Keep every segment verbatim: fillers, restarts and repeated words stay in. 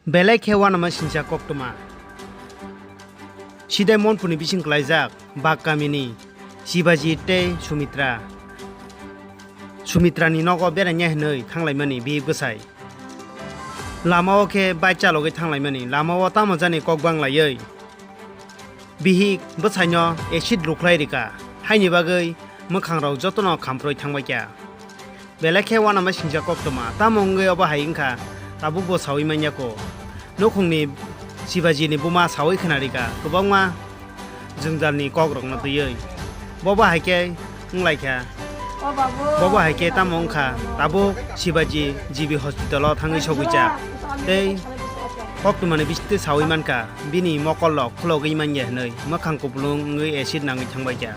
Belai khe uanama singcha koktwma. Sidai Monpurni bising klaijak bak kamini Shibaji tei Sumitra. Sumitrani nogo beraina hinwi thanglaimani bihik bwsai. Lamao khe bike chalogwi thanglaimani, lamao tamo jani kok banglaiwi. Bihik bwsaino acid rwkhlai rika, haini bagwi mwkhangrok jotono khamprwi thangbaikha. Belai khe uanama singcha koktwma, tamo wngwi obo hai wngkha, tabukbo saui manyako. Nukhungni Shibajini buma saui khna rika, kwbangma jwngjalni kokrokno twiwi. Bobo hai khe wnglaikha. Bobo hai khe tamo wngkha, tabuk Shibaji G B hospital-o thangwi sogwijak. Tei koktwmani bisingtwi saui mankha, bini mokolrok khulogwi manya hinwi mwkhang kupulung wngwi acid nangwi thangbaikha.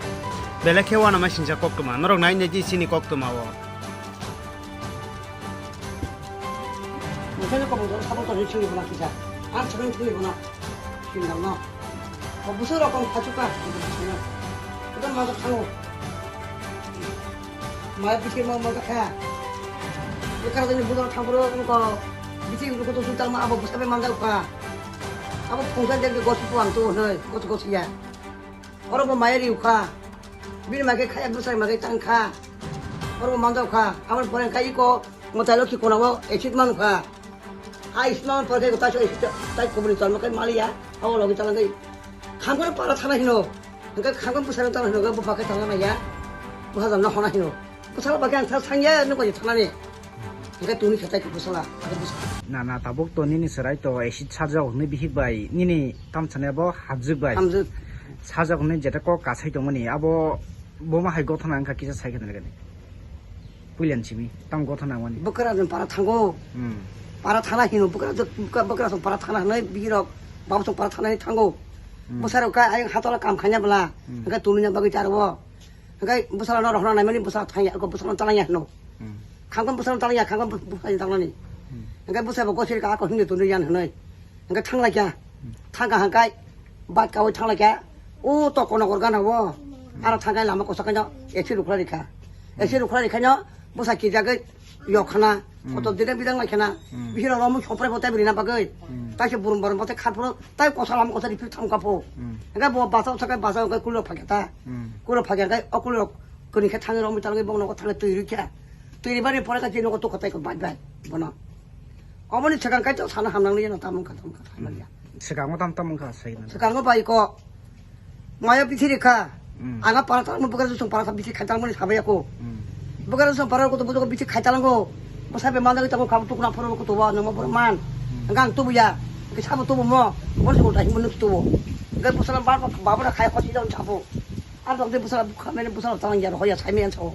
Belai khe uanama singcha koktwma, norok nai naidi chini koktwma-o. Mungkeno kobong jora sabo tonwi chwngwi bono kisa. Ang chwngwi chwngwi bono. Sindang no. Bo busuk rok kong khachuka. Kita majak thango. Maya bithi ma majak kha. Ekar jani budor thangro ko. Bithi ko to sutal ma abo busabe manjak kha. Abo phungsa de gosi puang to noi. Gosi gosi ya. Oro bo maya riu kha. Bini mage khaya bwsai mage tang kha. Oro bo manjak kha. Abo pore kai ko. Mwtai lokhi konao acid manu kha. Ai sma pore khe tai so acid tai kubuni chalma kai maliya. Abo logi chala kai. Khangkor para thana hino. Hingke khangkor bwsarang tala hino, bupha khe tala maya. Bwsa jamna hona hino. Bwsala bagwi ang thang sangya nukwa thanani. Hingke tuni khe tai bwsala. Abo bwsa. Na, na, tabuk to nini serai to acid sarjak hwnwi bihik bai. Nini tamsani abo hapjwk bai. Hamjwk. Sarjak hwnwi jeta kok kasai tongmani. Abo boma hai gothana wngkha kisa sai khe nang kani. Puilan simi, tamo gotha nangmani. Bwkrajwk para thango. Hmm. Para thana hino, bwkrajwk, bwkra-, bwkrajwk para thana hinwi bihirok, babasong para thana hinwi thango. Hmm. Bwsarok kha ayang hatola kam khaina bwla, hmm, hwnkhe tuluina bagwi charwo. Hwnkhe bwsala no rohorna naimani bwsa thangya, eko bwsala no talangya hino. Hmm. Khangkon bwsala no talangya, khangkon bw-, bwsala no talangni. Hmm. Hwnkhe bwsa bo gosiri ka ako hinwi tongwi yan hinwi. Hwnkhe thanglaikha. Hmm. Thangkha hwnkhe bike kaui thanglaikha. O to kono gor gana o. Hmm. Aro thangkhe lama kosa khe no acid rwkhlai rikha. Hmm. Acid rwkhlai rikha no bwsa kijagwi yok khana. Hmm. Photo didang bidang lai khana. Hmm. Bihirok romwi soprai bo tei rina bagwi. Hmm. Taise burum burum bo tei kharphuru tai kosa lama kosa riphi thangkha pho. Hmm. Hwnkhe bo basa bwsa khe basa hwnkhe kulirok phakya ta. Hmm. Kulirok phakya hwnkhe o kulirok kwrwi khe thangwi romwi talgwi bongno thangwi twi rikha. Twi ribani pore khe chini nogo tukha tai khe bai bai bono. Oboni swkang kaitor sana hamnang liya no tamung kha tamung kha hamnang liya. Swkango tam tamung kha sai na. Swkango bai ko. Maya bithi rikha. Hmm. Anga para tang bukar sung para bithi khai tang mani sabai ko. Hmm. Bukar sung para ko to bujok bithi khai tang go. Ko sabe mandang tang ko tukna phoro ko to wa no mo man. Hmm. Gang to buya. Ke sabo to mo. Bol sung ta himun to bo. Ga busala ba ba ba khai ko si don sabo. Ar dok de busala bukha mene busala tang ya ro ya sai men so.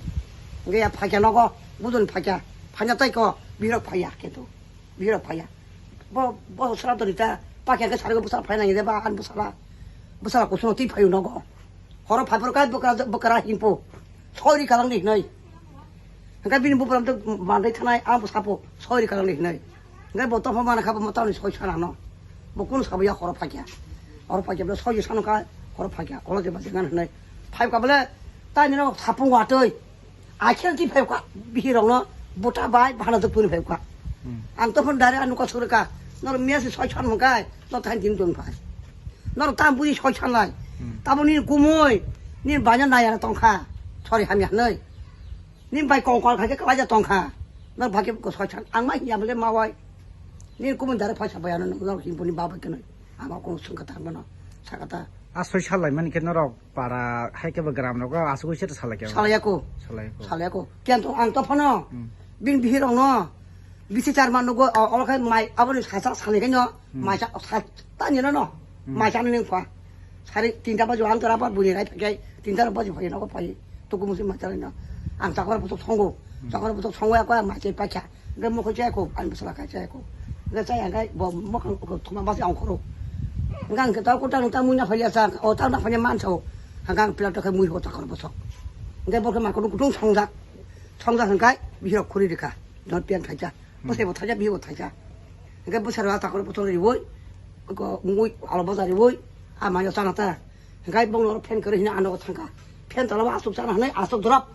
Ga ya phakya nogo. Bujun phakya. Phanya tai ko. Bihirok phaya khe to. Bihirok phaya. Bo, bo sra dori ta, pakya khe sargo bwsala phai nang de ba, an bwsala. Bwsala kusuno twi phayu nogo. Horo phai phuru kai bwkra, bwkra himpo. Sori kalang ni hinai. Hingke bini bupra to mandai thanai, ang bo sapo, sori kalang ni hinai. Hingke bo topha mana kha bo mata ni soi sana no. Bo kun sabo ya horo phakya. Horo phakya bo soi sana ka, horo phakya. Kolo je ba je ngan hinai. Phai ka bole, ta ni no sapung watoi. Akhel ti phai ka, bihirok no buta bai bhana to puni phai ka. Hmm. Ang to phon dare anu ka sura ka. Nor miya si soi chan mo kai, no than tin ton phai. Nor tam buri soi chan lai. Hmm. Tamo ni kumoi, ni banya na ya tong kha. Sorry, hamya noi. Ni bai kong kong kha ke kala ja tong kha. Nor bhage ko soi chan. Ang ma ya bole ma wai. Ni kumoi dare phai sa bai ano nor himponi baba ke noi. Ama ko sung kata mano. Sakata. A soi chan lai mani ke norok. Para hai khe bo gram rogo asugwi se salai khe. Salai ako. Salai ako. Salai ako. Kiyan to ang to phano. Hmm. Bini bihirok no. Bisi char man nugo, o, olo khai mai, aboni sasa salai khe no. Hmm. Mai sa, sa, ta ni no no. Hmm. Mai sa ni pa. Sari tinta bajo ang tara pa buni rai phai, tinta bajo phai no ko phai. To ko musi mai salai no. Ang chakor bosok songo. Hmm. Chakor bosok songo ako mai chai pa kha. Hingke mokol chaya ko, ani bwsala kha chaya ko. Hingke chaya hingke bo mokhang ko thoma basi ongkhoro. Hingke ang khe tau ko tang tang mui na phaiya sa, o tang na phaiya man sao. Hingke ang pila tokhe mui ho takor bosok. Hingke bo khe ma kutung kutung songjak. Songjak hingke bihirok khuri rikha. Don pian thaija. Bwsai bo thaija, bihirok thaija. Hingke bwsai rok takor bosok riwoi. Ko mui alo baja riwoi. A mayo chana ta. Hingke bongno oro fan kwrwi hwnwi ano thangkha. Fan tola o aswk chana hwnwi aswk drop.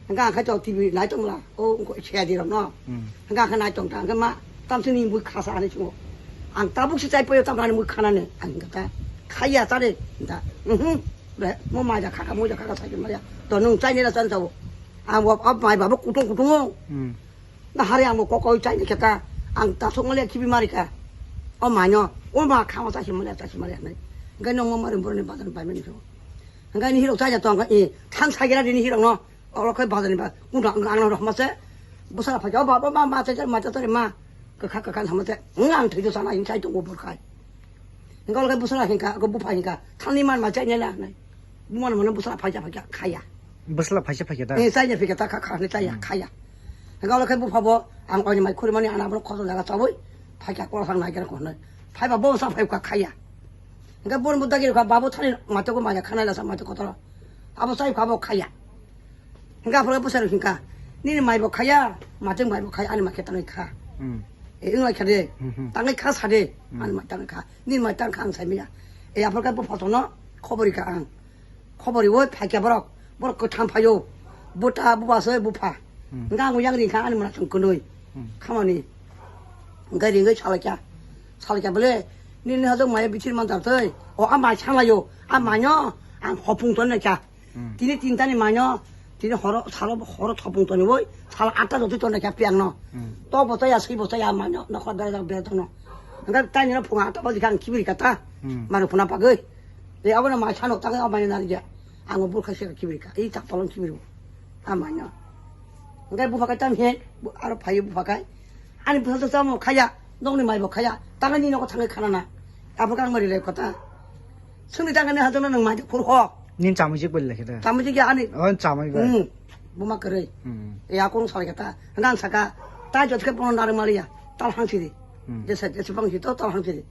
Hingke ang khe to T V nai tongla. O wngkha C I D rok no. Hmm. Hingke ang khe nai tongkha. Hingke ma tamsini bui khasa hinwi swngo. Ang tabuk si chai payo tamani mui khanani. Ang kata khaya tare. Da. Mhm. Be mo mai da khaka mo da khaka sai maya. To nung chai ni la chan tabo. Ang wa ab mai babo kutung kutung. Hmm. Na hari ang kok koi chai ni kata. Ang ta song le khibi mari ka. O mai no. O ma kha ma chai maya chai maya nai. Ngai no mo mari bor ni bazar bai mani so. Ngai ni hiro chai ja tong ka i. Thang sai gira ni hiro no. Oro khe bazar ni ba, kung thang ang rok ma se. Bwsala phaikha, "O baba, ma, ma, ma, ma, ma, ma." Kwkha, kwkha, sama se. Ang thwi do sana, ang sai tongo bor khai. Ang olo khe bwsala hingka, ko bupha hingka. Thani man ma chai nela nai. Buman mana bwsala phaikha, phaikha, khaya. Bwsala phaikha, phaikha da? Eh, chai ne phika ta kha, kha ne chaya, Hmm. khaya. Ang olo khe bupha bo, ang oni mai khuri mani ana bo khoso jaga chawi. Phaikha ko thang nai kera ko nai. Phaiba bo sa phaikha khaya. Ang bon bo dagi kha, babu thani ma to ko ma ya khana la sa ma to ko to. Abo sai kha bo khaya. Hingka phoro bwsarok hingka, "Nini mai bo khaya, matwng mai bo khaya, ani mai khe tangai kha." Hmm. E, wng lai kha de, Hmm, hmm. "Tangai kha sa de, Hmm. ani mai tangai kha, nini mai tang kha ang sai maya." E, aphor khe bupha tono khobori kha ang. Khobori o phai khe borok, borok kwtham phaio, buta, buba se bupha. Hmm. Hingka ang yang ring kha ani mwana thang kwnwi. Hmm. Khamani. Hingka ringwi salai kha, salai kha bole, "Nini hajok maya bichir man jar tei, o a mai salaio, a mai no ang hopung ton nai kha." Hmm. Tini tinta ni maino, tini horo, salo horo thopung toni boi, salo atta jotoi toni kha piang no. Hmm. To bo taya, sui bo taya maino, nokla bera jak bera tongno. Hingke taini no phunga atta baji kha ang kibiri kata, Hmm. maro phuna pagoi. E abo no mai sano tangoi amai nari ya. Ang bo burkha se kibiri ka, i tak tolong kibiri bo. Amai no. Hingke bupha kai tam he, bu-, aro phai bupha kai. Ani bupha to tamo khaya, nokni mai bo khaya, tangani nogo thangai khana na. Abo kang mari lai kota. Sungni tangani hajong no nang mai khur ho. Nin chamui jik bel lekhe da. Chamui jik ya ani. Oh, chamui ba. Hmm. Buma kwrwi. Hmm. Ya kung sal kata. Ngan saka. Ta jot ke pon nar maliya. Tal hang sidi. Hmm. Jesa jesa bang si to tal hang sidi.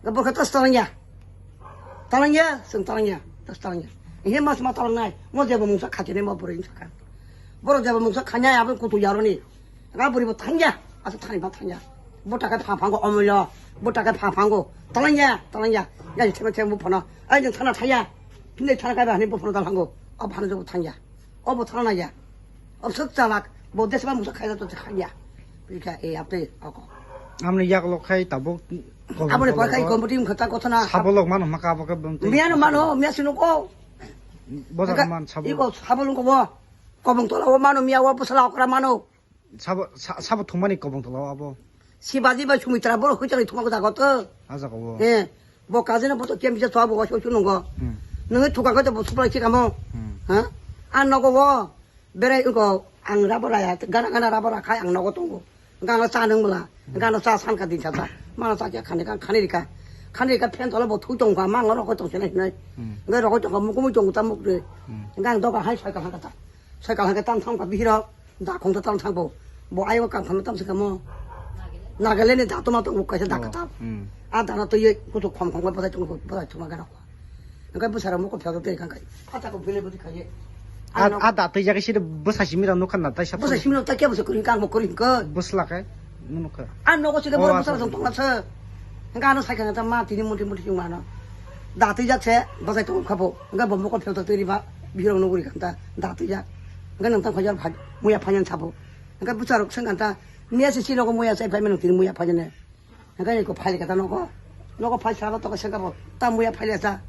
Ga bor kata stalangya. Talangya, sung talangya. Tas talangya. He mas ma talangnai. Mo jebo mungsa khati ne mo bor in saka. Bor jebo mungsa khanya ya bang kutu yaroni. Ga buri bo thangya, asa thani ba thangya. Bo ta kai pha phango omoyo, bo ta kai pha phango. Talangya, talangya. Ya thema thema bu phano. Ai jeng thana thaya. Phinde thana kai ba hani bu phano dal hango. Ab phano jobo thangya. O bo thana ya. Ob sok chalak. Bo desba musa khaida to thangya. Bika e apte ako. Amni yak lok khai tabuk. Aboni pa kai komputing khata kothana. Sabolok mano maka baka bumte. Miano mano, mia sino ko. Boda man sabo. Iko sabolong ko bo. Kobong tola o mano, mia o bosala okra mano. Sabo, sa-, sabo thumani kobong tola abo. Sibaji bai Sumitra boro hoi tangwi thuma gota goto. Aja kobo. Eh, bo kajina bo to kem bisa thwa bo wasu wasu nungo. Hmm. Nungi thuka goto bo supply chikamo. Hmm. Ha? An nogo wo. Berai uko ang rabo raya, gana gana rabo rakhai ang nogo tongo. Gana cha nung bla. Hmm. Gana cha san ka din cha ta. Mana cha kya khani ka khani rika. Khani rika phen tola bo thui tong ka mang ro ko tong sene hinai. Hmm. Ngai ro ko tong ka mukumu tong ta muk re. Hmm. Gang doga hai sai ka ha ka ta. Sai ka ha ka tam thang ka bihiro. Da khong ta tang thang bo. Bo ayo kam kham tam se kamo. Nagaland ni da to ma to kaisa da Oh, ka ta. Hmm. A da na to ye kutu khom khom ba ta chung ba chung ga. Engkai bwsarok mokol phiyok tei kangkai. Phatarok bile bwtwi khaye. A, a da twijak sida bwsa simi rok nukha na taisa. Bwsa simi rok ta kebo se kwrwi kang bo kwrwi hwnkhe. Bwsla khe nukha. A nogo sida Oh, borok bwsa aswk. Rok tongla se. Hwnkhe ano sai kha ta ma tini muti muti chwng mano. Da twijak se bwsai tong kha bo. Hwnkhe bo mokol phiyok tei riba bihirok nuguri kha ta da twijak. Hwnkhe nang tang khajar phai muya phainan sabo. Hwnkhe bwsarok swng kha ta niya se sinogo muya sai phai mano tini muya phainan. Hingke eko phai kata nogo, nogo phai sabo toko sengkabo tam buya phai lesa,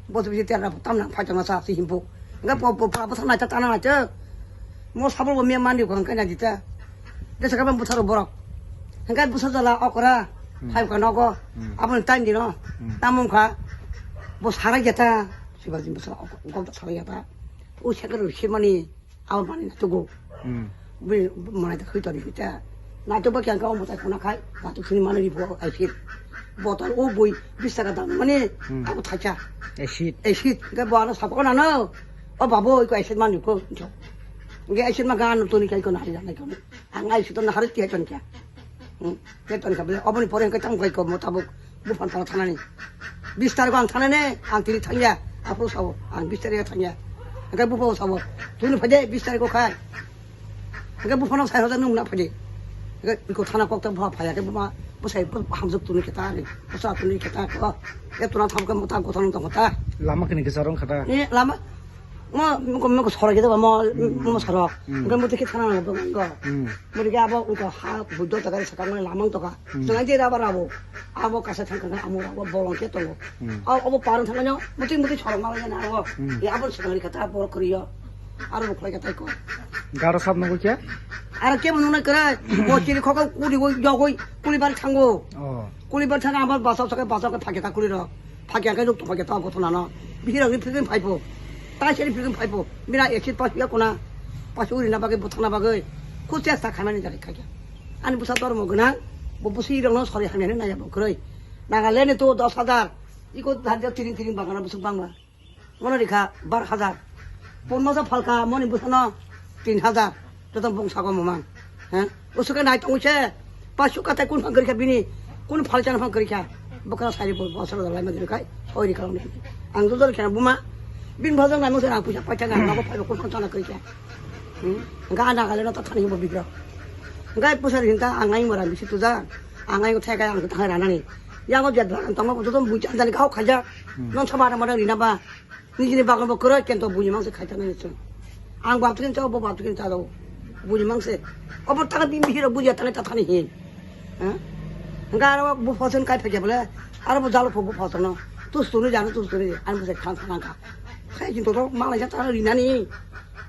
bosu bisi tiara tam nang phai tongna sa si himpu. Hingke po po po thang naita tana naita, mo sabo bo miya mandi ko hingke na dita, desa kabo butharo borok, hingke busa jala okra, Hmm. phai ka nogo, Hmm. aboni time dino, Hmm. tamung kha, bo sarai jata, sibaji busa gom ta sarai jata, o sekar simani. Abo mani na tugo. Hmm. Bini manai ta khoi tori hita. Na tugo kya ka omo ta khona khai. Na tu sini mani bo ai fit. Botol o boi bis taka dam mani. Hmm. Abo thacha. Acid. Acid. Ga bo ano sabo na no. O babo ko acid mani ko. Ga acid ma ga no toni kai ko na ya na ko. Ang acid to na hari ti ton kya. Hmm. Ke ton ka bole. Oboni pore ke tang kai ko mo tabuk. Buphang tala thanani. Bis tarikh ang thanani, ang tini thangya. Aphuru sao, ang bis tarikh thangya. Hingke buphang sao, tini phaide bis tarikh khai. Hingke buphang sai hoda nung na phaide. Hingke iko thana kok ta bupha phaya ke buma, busai bu hamjak tuni kita ni. Busa tuni kita ko. E tuna tham ke mota ko thang tong ta. Lama kini ke sarong khata. Ni lama, mo, mo, mo, soro kita mo, Hmm. mo soro. Hmm. Hingke mo tiki thana na ko. Hmm. Mo tiki abo ko ha, budo ta kari sakang lamang to ka. Hmm. Tuna je raba rabo. Abo kasa thang kha amo abo bolong khe tongo. Hmm. Abo parang thang no muti muti sorong ma ya na abo. Hmm. Ya abo swkang ri kha ta bor khri yo. Aro bo khlai kha tai ko. Garo sab nungwi khe? Aro kebo nungnai kwrai. Bo chiri khokol kuri goi dogoi kuli bar thango. Oh. Kuli bar thang abo basao sakai basao khe phakya ta kuli rok. Phakya khe nuk phakya ta gothona no. Bihirok ni phikrim phaipo. Tai seri phikrim phaipo. Mira exit pass ya kona. Pass uri na bagwi buthana bagwi. Khu chesta khamani jari khakya. Ani bwsa dormo gwnang, bo bwswi rokno sori hamya hinwi naiya bo kwrwi. Nagaland ni to dos hajar, iko dhan tiring tiring bagana bwswk bangma. Mono rikha bar hajar. Pon masa phalka moni bwsano tin hajar. Joto bung sago mamang. He? Usuk nai tong se. Pasu katai kun phang kwrikha bini. Kun phalchana phang kwrikha. Bokra sari bo bosor da laima diri kai. Sori kalam ni. Ang dodor khana buma. Bin bhajang nai mo se rang puisa paisa na. Nago phai kun phang chana kwrikha. Hmm? Ga Nagaland no ta thani bo bigra. Ga pusar hinta ang ngai mora bisi tuja. Ang ngai thai ga ang thai rana ni. Yago jat ba ang tama bo joto bui chan jani ga khaja. Hmm. Non sabana mara rina ba. Nijini bagan bo kwrwi kento buini mangse khaitana ni chwng. Ang bab tukin chao, bo bab tukin chao. Buini mangse. Obo tanga bini bihiro buja tanga tathani hin. Ha? Hingke aro bo phoson kai phai khe bole, aro bo jalo pho bo phoson no. Tus tuni jano tus tuni, ani bo se khan khan kha. Khai jin to to malai ja tara rinani.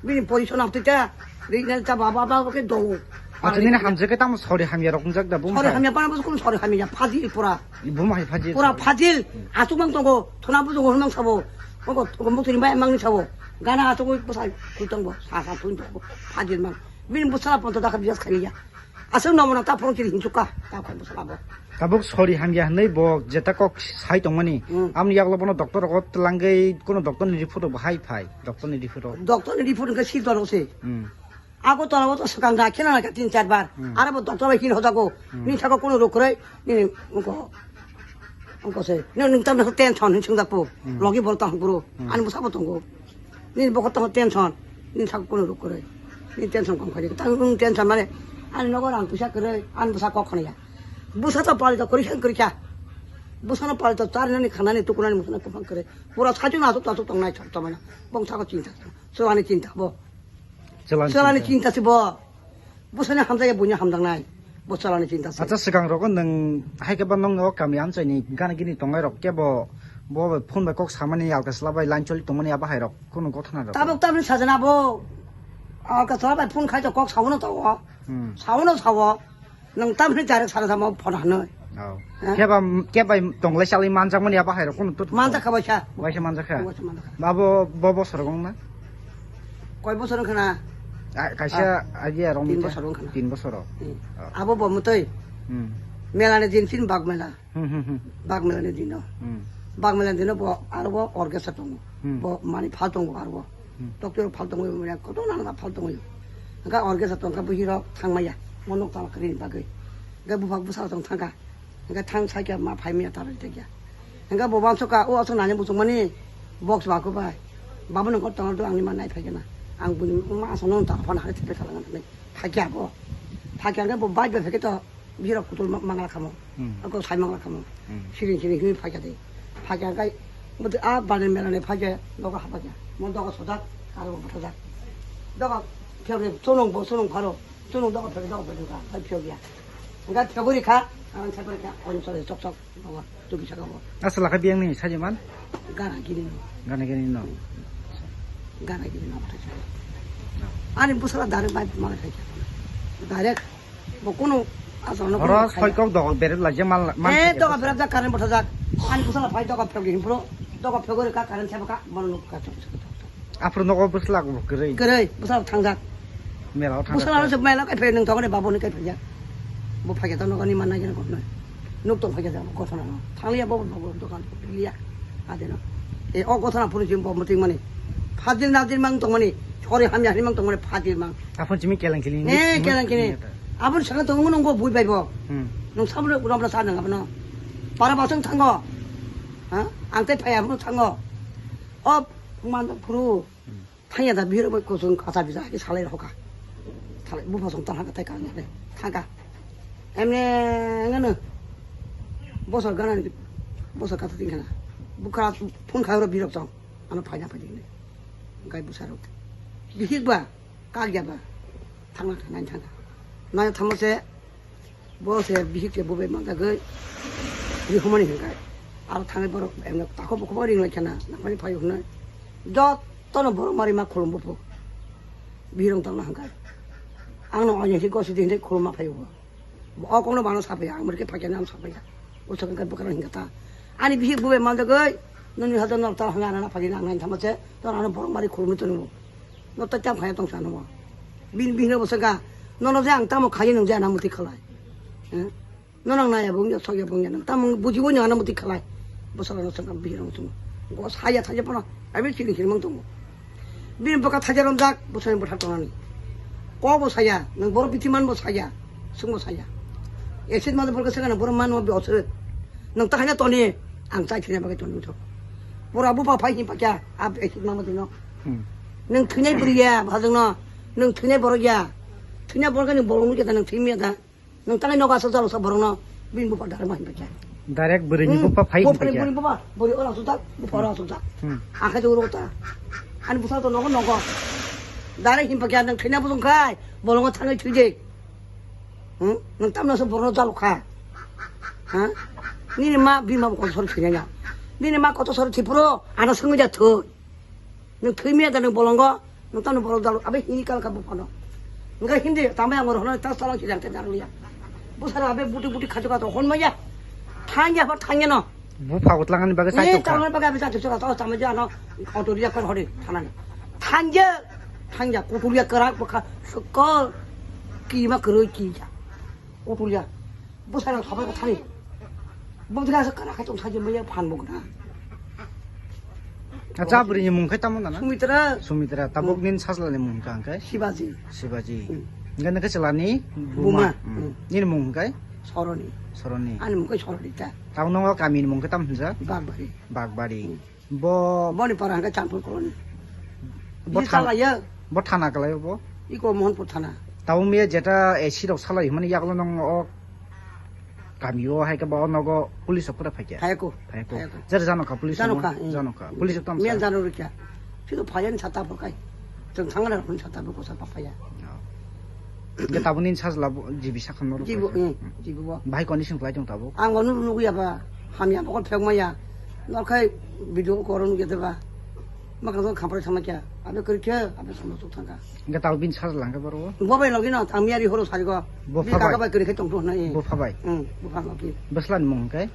Bini position am tita, rinani ta baba ba ke do. Acha nini hamjak ke tamo sori hamya rok wngjak da bung Sori sai. Hamya pana bo kun sori hamya phaji pura. Buma hai phaji. Pura phajil, asuk mang tongo, thona bujung hwnmang sabo. Tongo, tongo mukti bai mang ni sabo. Gana asuk bai bwsai khui tongo, sa sa thui tongo, phajil mang. Bini bwsala ponto dakha bias khani ya. Asuk nomo na ta phone kiri hinchuka, ta khoi bwsala bo. Tabuk sori hamya hwnwi bo jeta kok sai tongmani. Hmm. Amni yaklo bono doctor rogo tlangwi kono doctor ni report bo hai phai, doctor ni report. Doctor ni report ke sil toro se. Hmm. Agartala o to swkang da kheno nai kha tin char bar. Hmm. Aro bo doctor bai hin hojago. Hmm. Ni thako kono rok kwrwi, ni ungko, ungko se. Ni nung tam tension hin sung da po. Hmm. Logi bol tang bro. Hmm. Ani bwsa bo tongo. Ni bo ko tension. Ni thako kono rok kwrwi. Ni tension kom khaji. Tang nung tension mane. Ani nogo rang puisa kwrwi. Ani bwsa kok khani ya. Bwsa to pali to kwrwi khan kwrwi kha. Bwsa no pali to char nani khanani tukunani musana kuphang kwrwi. Pura sajung asuk to asuk tongnai chak to mana. Bong thako chinta. Chwlani chinta bo. Chwlani Chwlani chinta. Chinta se bo. Bwsani hamjakya buini hamjaknai. Bo chwlani chinta se. Acha, swkang rogo nwng hai khe ba nwng o kami amchaini gana gini tongnai rok kebo bo bai phone bai kok samani alka sla bai line choli tongmani abo hai rok kunu gothana rok. Tabuk tabuk sajana bo. Alka sla bai phone khai to kok sawono to o. Hmm. Sawono sawo. Nwng tamni direct sana sama phone hanoi. Oh. Ha? Keba, keba tonglai chalai manjakmani abo hai rok kunu tut. Manjak kha baisa. Baisa manjak kha. Baisa manjak kha. Babo, bo bosor wng na? Koi bosor wng khana? Ah, kaisa Ah, idea rong tin mita. Bosor wng khana. Tin bosor. Hmm. Oh. Abo bo mutoi. Hmm. Mela ni din tin bag mela. Hmm, hmm, hmm. Bag mela ni dino. Hmm. Bag mela ni dino bo aro bo orchestra tongo. Hmm. Bo mani phal tongo aro bo. Hmm. Doctor phal tongo, mane koto nana phal tongo. Hingke orchestra tongkha buhi rok thangmaya. Mo nok tala kari bagwi. Hingke buphang bwsa tong thangkha. Hingke thang saikha ma phai maya tara tengkha. Hingke bo uansukha, o aswk nani muchungmani box ba ko bai. Babo nang koto tong do angni ma nai phaikha na. Ang buni ma aswk no ta phone hai thepe khala nang. Phaikha bo. Phaikha hingke bo bike bai phaikha to. Bihirok kutul ma-, mangla kamo. Hmm. Ako sai mangla kamo. Hmm. Siring siring hwnwi phaikha de. Phaikha kai, muti a bani melani phaikha, doga hapakha. Mo doga sojak, aro bo bwthajak. Doga phiyok de, chunung bo, chunung pharo. Chunung doga phiyok, doga phiyok ka, kai phiyok ya. Hingka phiyok ri kha, ang sai phiyok kha, ang sai chok chok, doga, tuki saka bo. Aswk lakha biyang ni sajiman? Gana gini no. Gana gini no. Gana gini no, bwthajak. Ani bwsala direct bai mala phaikha. Direct. Bo kunu asal no Oro kunu khaina. Soikok doga berep la je mal, mal Eh, khaikha doga bwsa. Berep jak current bwthajak. Ani bwsala phai doga phiyok di himpro. Doga phiyok ri ka current sabo ka, bono nuk ka chok chok chok chok. Aphuru nogo bwsla bo kwrwi. Kwrwi, bwsala thangjak. Mela o thangjak. Bwsala no se mela kai phai nung tongoni babo ni kai phai jak. Bo phai jak tong nogoni manna gini kokno. Nuk tong phai jak kothona no. Thangliya bo bo dogan liya. Adeno. E o kothona phuru jim bo muting mani. Phajil najil mang tongmani. Sori hamya hini mang tongmani phajil mang. Aphun chimi keleng kini. Eh, keleng kini. Abon saka tong nung bo bui bai bo. Hmm. Nung sabro uram ra sa nang abono. Para basang thango. Ha? Ang te phaya abono thango. O man phuru. Hmm. Thangya da bihiro bai kusung kacha bisa ki salai rokha. Salai bu phasong tang haka tai kang ne. Thangka. Emne ngano. Bosor gana ni. Bosor kata tingkana. Bukha phun khairo birok chong. Ano phaina phaidi ne. Gai busaro. Bihik ba. Kagya ba. Thangna thangna thangka. Naya thamo se. Bo se bihik ke bo be mangka gai. Rihumani hingkai. Aro thangai borok emne takhuk bukhuk ring lai khena nangmani phaio hwnwi. Jotono borok mari ma khulum buphu. Birong tongna hingkai. Angno oinasi gosi di hingkai khulum ma phaio. O kokno bano sapaiya, ang murke phaikya nam sapaiya. O sakang kai bwkrang hingka ta. Ani bihik bubai mandagoi, noni hajar nok ta hanga nana phaikya nang nang thama se, to ano borok mari khulumwi tongo. No ta cham khaya tong sano. Bin bihno bo saka, nono je ang tamo khaye nung je ana muti khalai. Eh? Nono naya bung ya, sok ya bung ya, nang tamo bujibo nya ana muti khalai. Bo saka no saka bihirong tung. Go saya thaja pono, abi chini chini mang tongo. Bini bwkha thaja romjak, bwsani bwtha tongnani. Kok bo saya, nwng borok biti man bo saya, swng bo saya. Acid mano borok swkang borok mano bi oswk. Nwng ta haino toni, ang chai thwina bagwi toni uthok. Pura bupha phai himpa kya, ab acid mano tino. Hmm. Nwng thwinai bwrwi ya, bhajwng no. Nwng thwinai borok ya. Thwinai borok ni bolong nukya ta nwng thwimya ta. Nwng tangai nogo aswk jalo sa borokno bini bupha direct ma hinpai kha. Direct bwrwini Hmm. bupha phai Buphani hinpai kha. Bwrwini bupha, bwrwi oro aswk jak, bupha oro aswk jak. Hmm. Akhe jogoro ta. Ani bwsa to nogo nogo. Direct hinpai kha nwng thwina bujung khai, bolongo thangwi thwide. Hmm? Nwng tamno aswk borokno jalo kha. Ha? Nini ma bini ma kotor sor thwinai ya. Nini ma kotor sor thwipro, ano swngwi ja thwi. Nwng thwimaya da nwng bolongo, nwng tamo bolong dalo, abe hini kal kha buphano. Nwng hindi, tamai ang oro hono ta salang sidang te darliya. Busara abe buti buti khachu khachu hon maya. Thangya ba thangya no. Bupha utlangani bagwi Ni chai tongkha. Tamai bagwi abe chai tongkha, tamai jano auto riya kar hori thanani. Thangya, thangya, kutuliya kara bukha, sukol, kima karo kija. Kutuliya. Bwsarok sabai kwthani. Bwdra se kana khai tong sajin baya phan bok na. Acha bwrwini mung khai tamo nana? Sumitra. Sumitra. Tabuk Hmm. Nin sajlani mung hwnkha hwnkhe? Shivaji. Shivaji. Hmm. Hwnkhe nokhe chwlani Buma. Buma. Hmm. Hmm. Nini mung hwnkhe? Soroni. Soroni. Ani mung khai Soroni ta. Tamo nongo kamini mung khai tamo hwnjak? Bakbari. Bakbari. Hmm. Bo Boni para hwnkhe Chandpur colony. Bo Bini thana, chalaiya. Bo thana kalai bo? Iko Mohanpur thana. Tamo miya jeta A C rok salai himani yaklo nong o kami o hai khe bo nogo police rok pura phaikya. Phaiko. Phaiko. Phaiko. Jer jano kha police Jano no, kha, eh. Jano kha. Police rok tamo Miya sa. Jano rikya. Sino phaiya ni sata phakai. Chwng thangna rok ni sata bo kosa pa phaiya. Oh. Ge tabuni sajla bo G B sakha norok Jibo, paisa. Eh, jibo bo. Bahai condition khlai tong tabuk. Ang onu nuguya ba. Hamya bokol phek maya. Norkhai video koron gede ba. Makang khamprai sama kya. Abe kiri kya, abe sama tuk thangka. Ge tabuk bin sajla hwnkhe boro. Bo bai logi no, ang miyari horo sari go. Bo Bi phabai. Kaka bai kiri khe tong thung na, eh. Bo phabai. Hmm, bo pha logi. Bwsla ni mung hwnkhe?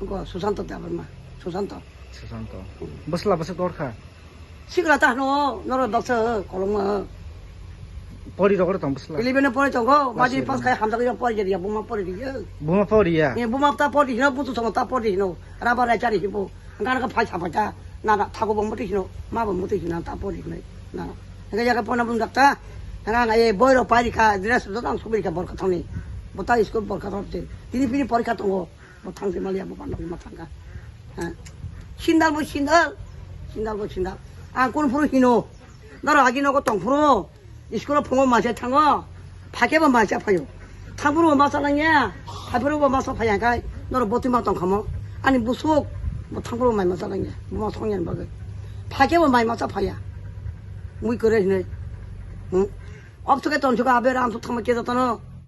Ko Susanto Debbarma. Susanto. Susanto. Hmm. Bwsla bwswk dorkha? Sikla ta hano, noro baksa koloma. Pori rok tong bwsla. Eleven pori tongo, Class maji eleven. Pass khai hamjak ya pori ya, buma pori ya. Buma pori ya? Eh, buma ta pori hino, butu tongo ta pori hino. Raba rai chari hibo. Ngana ka phai sapa ta. Na na thago bom muti hino, ma bom muti hino ta pori hino. Na. Nga ya ka pona bum dakta. Nga nga e boy ro pari ka dress do tang subri ka bor ka thoni. Bota school bor ka thoni. Tini pini pori ka tongo. Bo thang se maliya bo panda ma thangka. Ha. Sindal bo sindal. Sindal bo sindal. Ang kun phuru hino. Noro agi nogo tong phuru. School phungo masa thango. Phake bo masa phayo. Thang phuru bo masa nangya. Phai phuru bo masa phaya kai. Noro boti ma tong khamo. Ani busuk. Bo thang phuru mai masa nangya. Bo ma thongya bagwi. Phake bo mai masa phaya. Mui kore hinoi. Hmm. Obsuke ton suka abe ram su thangma ke jatono.